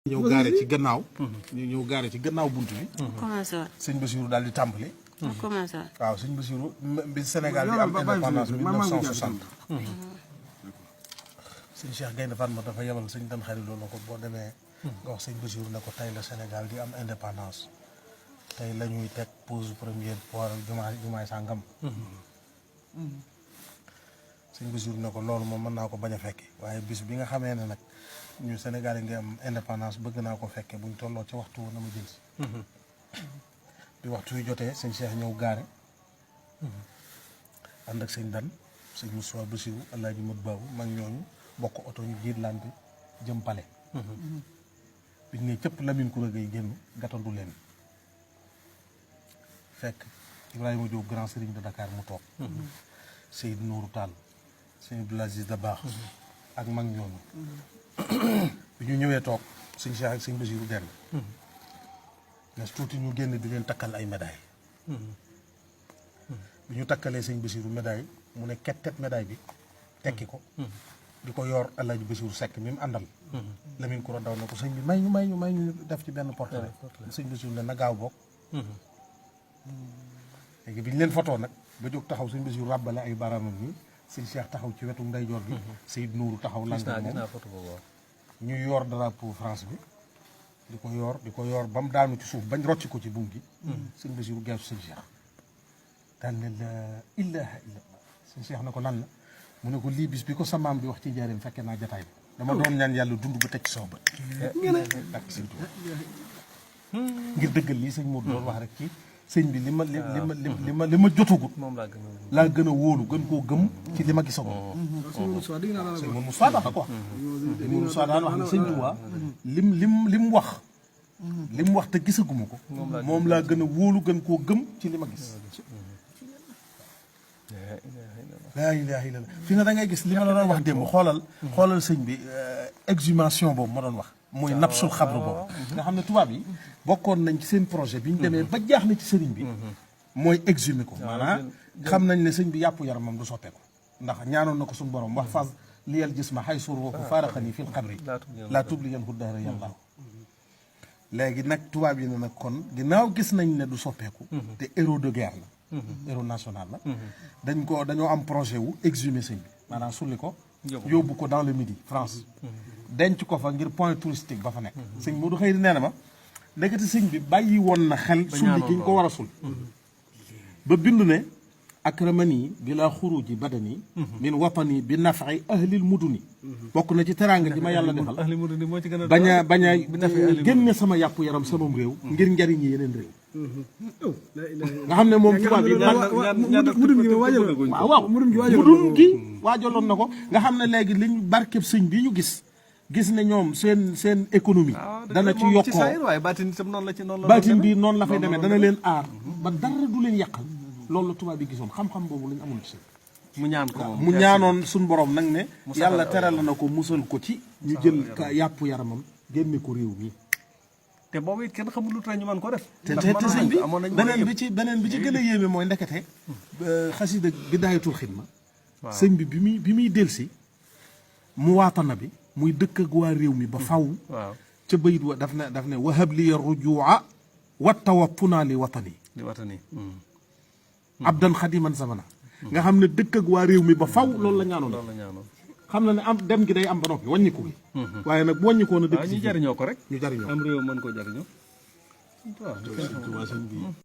ñëw gaare ci gannaaw. ñu ñëw gaare ci gannaaw buntu bi. commencé waat sëñ Bassirou daal di tàmbali. commencé waat waaw sëñ Bassirou bi Sénégal di am indépendance 1960. sëñ Cheikh Gaynde Fatma dafa yebal sëñ Dan Xari loolu ko boo demee. nga wax sëñ Bassirou ne ko tey la Sénégal di am indépendance. tey la ñuy teg pose première fois jumaay sàngam. sëñ Bassirou ne ko loolu moom mën naa ko bañ a fekke waaye bis bi nga xamee ne nag ñu Sénégal yi ngi am indépendance bëgg naa ko fekke buñ tolloo ci waxtu na ma jël si. bi waxtu yu jotee sëñ Cheikh ñëw gaare. ànd ak sëñ Dan sëñ Moussa Bassirou Alaaji Mat Baabu mag ñooñu bokk oto ñu jiit laan bi jëm pale. biñ ne cëpp Lamine Koura Gueye génn gàttandu leen fekk Ibrahima Diop grand serigne de Dakar mu toog. Seydou Nourou Tall sëñ Abdoul Aziz Dabakh ak mag ñooñu. bi ñu ñëwee toog sëñ Cheikh ak sëñ Bassirou denn nes tuuti ñu génn di leen takkal ay médailles. bi ñu takkalee sëñ Bassirou médaille mu ne kettet médaille bi tekki ko di ko yor Alaaji Bassirou Seck mi mu àndal. Lamine Koura daw na ko sëñ bi may ñu def ci benn portrait sëñ Bassirou ne na gaaw bokk. léegi bi ñu leen photo nag ba jóg taxaw sëñ Bassirou ràbbale ay baaraamam nii sëñ Cheikh taxaw ci wetu ndeyjoor gi. Seydou Nourou taxaw lan moom ñu yor drapeau France bi di ko yor ba mu daanu ci suuf bañ rocci ko ci buum gi. sëñ Bassirou geesu sëñ Cheikh daan ne la ilaha illallah sëñ Cheikh na ko lan la mu ne ko lii bis bi ko sa maam bi wax ci njaareem fekkee naa jataay bi dama doon ñaan yàlla dund ba teg ci sama bët. dak sëñ Tuubaa ngir dëggal lii sëñ Modou doon wax rek ci sëñ bi li ma jotagut laa gën a wóolu gën koo gëm ci li ma gisagoo. sëñ Moussa dafa ko wax. sëñ Moussa daan wax ne sëñ Tuubaa lim wax te gisaguma ko. moom laa gën a wóolu gën koo gëm ci li ma gis. laa ilaaha illallaah fi na da ngay gis li ma la doon wax démb xoolal sëñ bi exhumation boobu ma doon wax. mooy napsul xabru boobu. nga xam ne tubaab yi bokkoon nañ ci seen projet bi ñu demee ba jaaxle ci sëriñ bi. mooy exhumer ko. maanaam xam nañ ne sëñ bi yàpp yaramam du soppeeku. ndax ñaanoon na ko suñu borom wax fas liyal gis ma xay sur waxu faaraxani fil xabri laa tubliyan huddahra yàllaahu. léegi nag tubaab yi ne nag kon ginnaaw gis nañ ne du soppeeku. te héros de guerre la. héros national la. dañoo am projet wu exhumer sëñ bi maanaam sulli ko. yóbbu ko dans le midi France. denc ko fa ngir point touristique ba fa nekk. sëñ Modou xëy nee na ma ndekete sëñ bi bàyyi woon na xel. sulli gi ñu ko war a sul. ba bindu ne akramani bi la xuruji badani min watani bi nafai ahlil muduni. bokk na ci teraanga ji ma yàlla defal. bañ a génne sama yàpp yaram samam réew. ngir njariñ yeneen réew. nga xam ne moom tubaab yi mudun gi waajaloon na ko nga xam ne léegi liñ barkeb sëñ bi ñu gis ne ñoom seen économie dana ci yokkoo baatin bi noonu la fay demee dana leen aar ba dara du leen yàqal loolu la tubaab yi gisoon xam-xam boobu lañ amul ci mu ñaanoon suñ borom nag ne yàlla teral na ko musal ko ci ñu jël yàpp yaramam génne ko réew mi te boobu it kenn xamul lu tax ñu mën ko def. te sëñ bi beneen bi ci gën a yéeme mooy ndekete xasida Bidaayatul Xidma. waaw sëñ bi bi muy delsi mu waatana bi muy dëkk ak waa réew mi ba faw. waaw ca bayit wa daf ne wahab liya rujua wa tawappuna li watani. abdan xadiman zamana. nga xam ne dëkk ak waa réew mi ba faw loolu la ñaanoon. xam na ne am dem gi day am ba noppi wàññiku gi. waaye nag bu wàññikoo na dëkk ñu jariñoo ko rek. ñu jariñoo am réew mën koo jariñoo. waaw